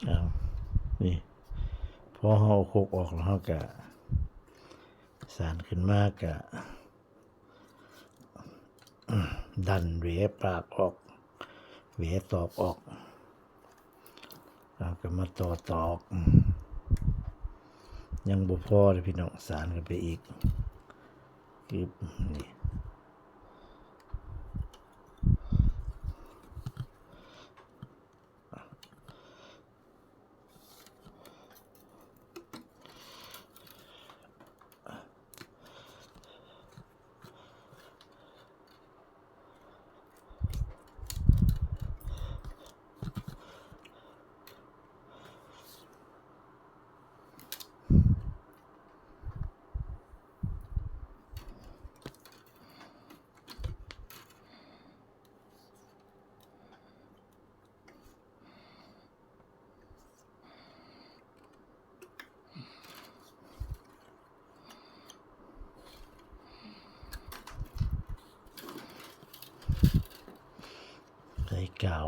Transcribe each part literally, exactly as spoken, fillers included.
เอานี่ พอเฮาเอาครกออกแล้วเฮากะสานขึ้นมากะ ดันแหวปากออก แหวตอกออก แล้วก็มาต่อตอก ยังบ่พอเลยพี่น้อง สานกันไปอีก กึบ นี่ ใส่กาว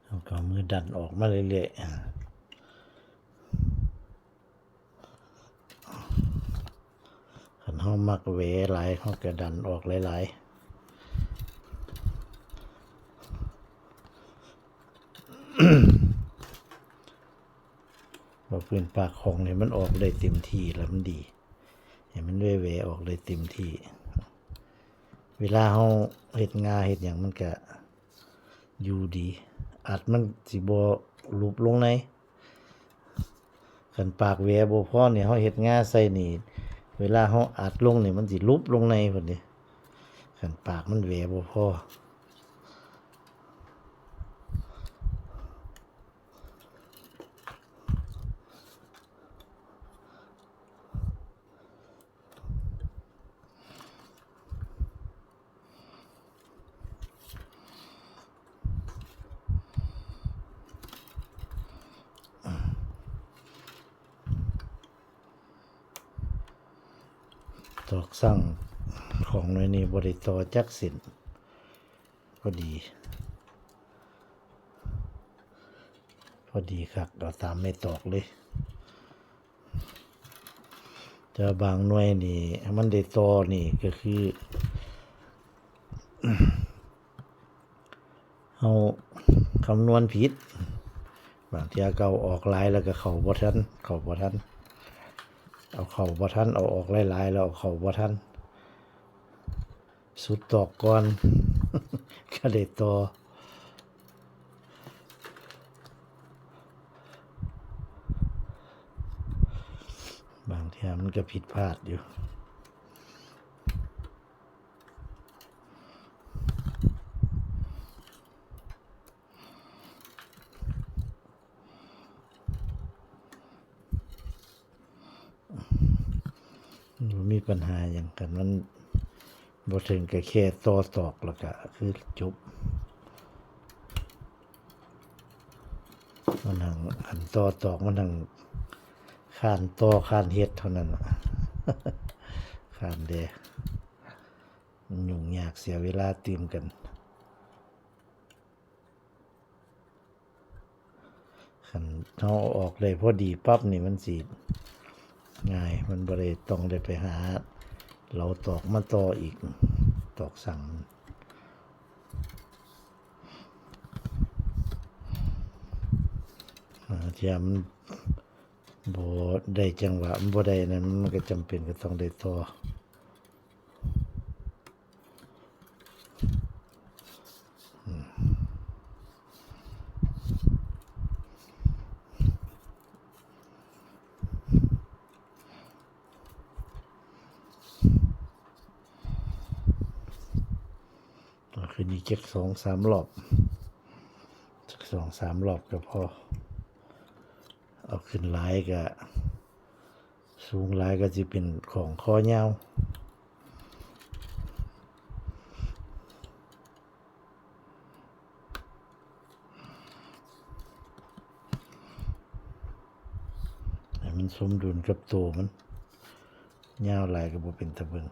เอาก็เอามือดันออกมาเรื่อยๆ คันเฮามักแหวหลาย เฮาก็ดันออกหลายๆ ว่าพื้นปากของนี่มันออกได้เต็มที่แล้วมันดี ให้มันแหวๆ ออกได้เต็มที่ เวลาเฮาเฮ็ดงาเฮ็ดหยังมันก็อยู่ดี อัดมันสิบ่หลุบลงใน คันปากแหวบ่พอนี่ เฮาเฮ็ดงาใส่นี่ เวลาเฮาอัดลงนี่มันสิหลุบลงในพุ้นเด้ คันปากมันแหวบ่พอ ตอกสั่งของหน่วยนี้บ่ได้ต่อจักเส้น พอดี พอดีคัก เอาตามแม่ตอกเลย แต่ว่าบางหน่วยนี่ มันได้ต่อนี่ก็คือ เฮาคำนวณผิด บางเทื่อก็เอาออกหลายแล้วก็เข้าบ่ทัน เข้าบ่ทัน เอาเข้าบ่ทัน เอาออกหลายๆ แล้วเอาเข้าบ่ทัน สุดตอกก่อน ก็ได้ต่อ บางเทื่อมันก็ผิดพลาดอยู่ บ่มีปัญหาหยัง คันมันบ่ถึงก็แค่ต่อตอกแล้วก็คือจบ มันหั้ง คันต่อตอกมันหั้งคร้านต่อคร้านเฮ็ดเท่านั้นน่ะ คร้านแด่ มันยุ่งยากเสียเวลาตื่มกัน คันเฮาเอาออกได้พอดีปั๊บนี่มันสิง่าย มันบ่ได้ต้องได้ไปหาเหลาตอกมาต่ออีก ตอกสั่ง อ่า เทื่อมัน บ่ได้จังหวะ มันบ่ได้นั้น มันก็จำเป็นก็ต้องได้ต่อ อืม เอาขึ้นอีกจักสองสามรอบ จักสองสามรอบก็พอ เอาขึ้นหลายก็ สูงหลายก็สิเป็นของคอยาว ให้มันสมดุลกับตัวมัน ยาวหลายก็บ่เป็นตาเบิ่ง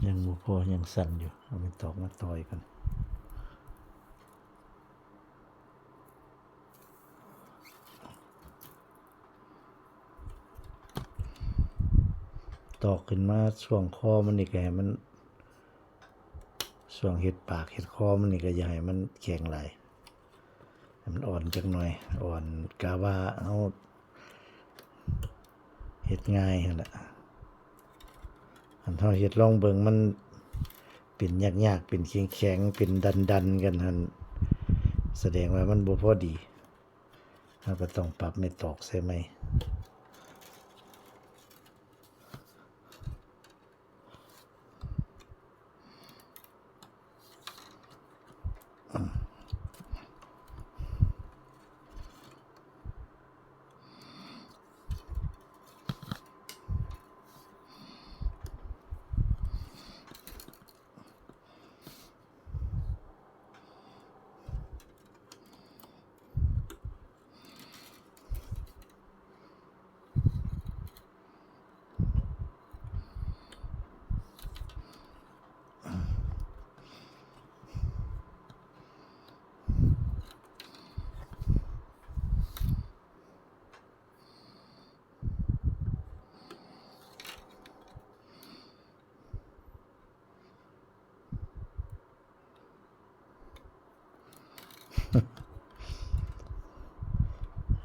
ยังบ่พอ ยังสั่นอยู่ เอาไม้ตอกมาต่ออีกก่อน ตอกขึ้นมาช่วงคอมันนี่ก็ให้มัน ช่วงเฮ็ดปากเฮ็ดคอมันนี่ก็อย่าให้มันแข็งหลาย ให้มันอ่อนจักหน่อย อ่อนกะว่าเฮาเฮ็ดง่ายหั้นล่ะ คันเฮาเฮ็ดลองเบิ่งมันเป็นยากๆ เป็นแข็งๆ เป็นดันๆ กันหั้น แสดงว่ามันบ่พอดี เฮาก็ต้องปรับไม้ตอกใส่ใหม่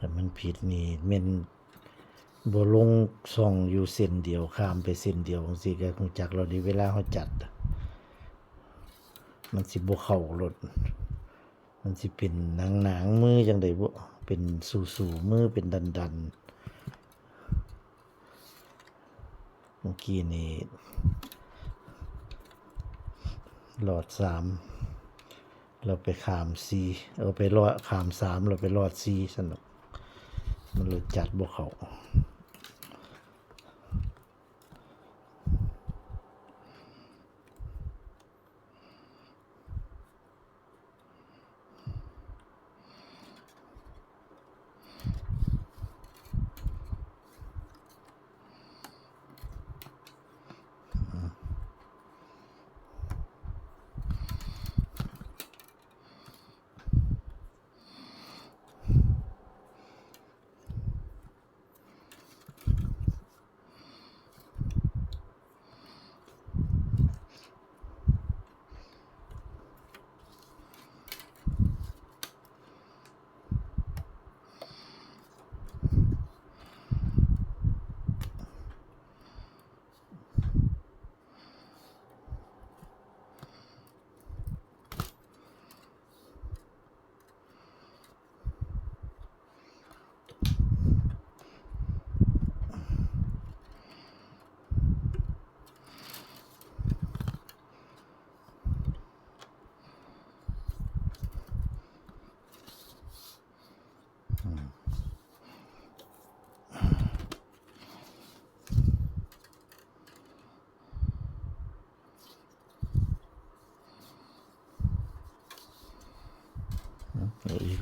ถ้ามันผิดนี่แม่นบ่ลงช่องอยู่เส้นเดียว ข้ามไปเส้นเดียวจั่งซี้ก็รู้จักแล้วเด้ เวลาเฮาจัด มันสิบ่เข้าโลด มันสิเป็นหนังๆ มือจั่งใด๋บุ เป็นสู่ๆ มือเป็นดันๆ เมื่อกี้นี่ลอดสาม เราไปข้ามสี่ เอาไปลอด ข้ามสาม เราไปลอดสี่ ซั่นดอก มันเลยจัดบ่เข้า เ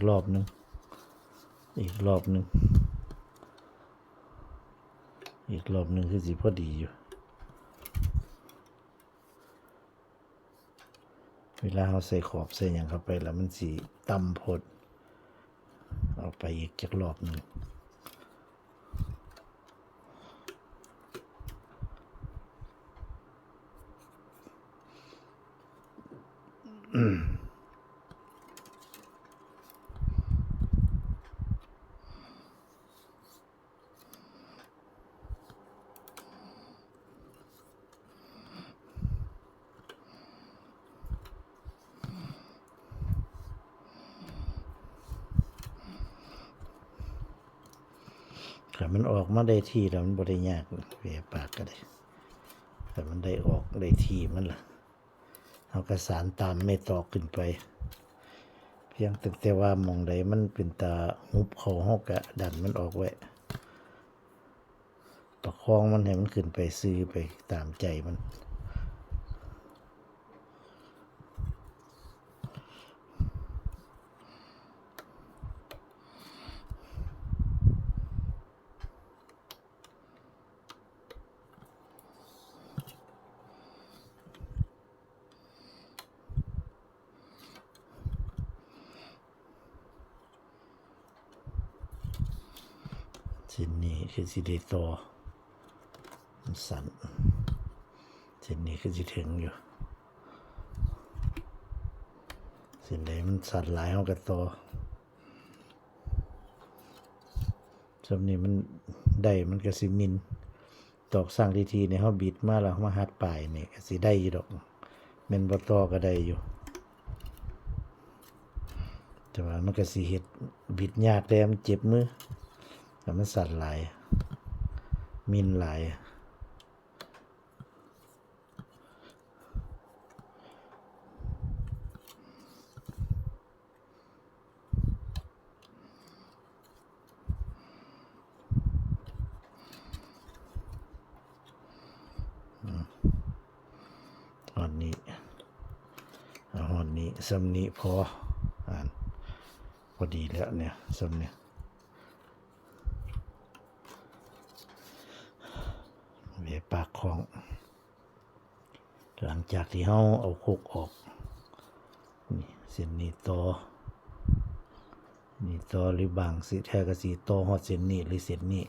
รอบหนึ่ง อีกรอบหนึ่ง อีกรอบหนึ่งคือสิพอดีอยู่ เวลาเราใส่ขอบใส่หยังเข้าไปแล้วมันสิต่ำโพด เอาไปอีกจักรอบหนึ่ง ถ้ามันออกมาได้ที่แล้วมันบ่ได้ยาก แหวปากก็ได้ ถ้ามันได้ออกได้ที่มันล่ะ เราก็สานตามแม่ตอกขึ้นไป เพียงแต่ว่าหม่องใดมันเป็นตาหุบเข้า เราก็ดันมันออกไว้ ประคองมันให้มันขึ้นไปซื่อไปตามใจมัน เส้นนี้คือสิได้ต่อ มันสั้น เส้นนี้คือสิถึงอยู่ เส้นใดมันสั้นหลายเราก็ต่อ ส่วนนี้มันได้มันก็สิมิน ตอกสร้างทีๆ นี่เราบิดมาแล้วมาหัดปลายนี่ก็สิได้อยู่ดอก แม่นบ่ต่อก็ได้อยู่ แต่ว่ามันก็สิเฮ็ดบิดยากแด่ มันเจ็บมือ แล้วมันสั้นหลาย มินหลาย อืม ฮอดนี้ เอาฮอดนี้ ส่ำนี้พอ อ่าน พอดีแล้วเนี่ย ส่ำนี้ แหวปากของ หลังจากที่เราเอาโคกออก นี่ เส้นนี้ต่อ นี่ต่อ หรือบางสิแท้ก็สิต่อฮอดเส้นนี้หรือเส้นนี้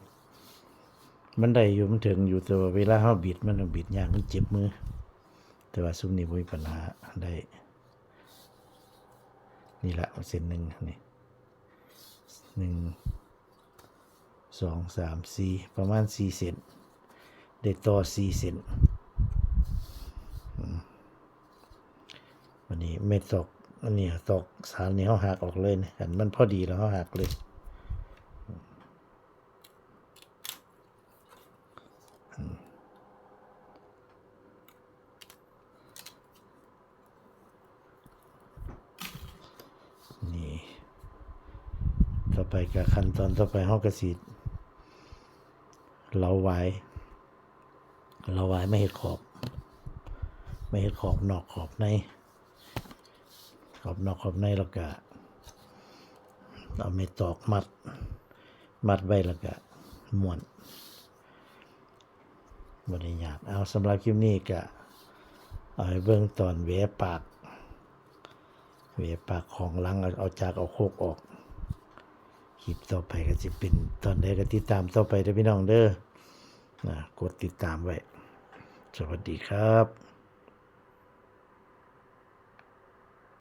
มันได้อยู่ มันถึงอยู่ แต่ว่าเวลาเราบิด มันบิดยาก มันเจ็บมือ แต่ว่าซุมนี้บ่มีปัญหา ได้ นี่ละ เส้นหนึ่ง นี่ หนึ่ง สอง สาม สี่ ประมาณสี่เส้น ได้ต่อสี่เส้น อืม วันนี้ไม่ตอก อันนี้ตอกสานนี่เราหักออกเลยนะ คันมันพอดีแล้วเราหักเลย อืม นี่ ต่อไปก็ขั้นตอนต่อไปเราก็สิเหลาหวาย เหลาหวายมาเฮ็ดขอบ มาเฮ็ดขอบนอกขอบใน ขอบนอกขอบใน แล้วก็เอาไม้ตอกมัด มัดไว้แล้วก็ม้วน บ่ได้ยาก เอา สำหรับคลิปนี้ก็เอาให้เบิ่งตอนแหวปาก แหวปากของหลัง เอา เอาจากเอาโคกออก คลิปต่อไปก็สิเป็นตอนใดก็ติดตามต่อไปเด้อพี่น้องเด้อ นะ กดติดตามไว้ สวัสดีครับ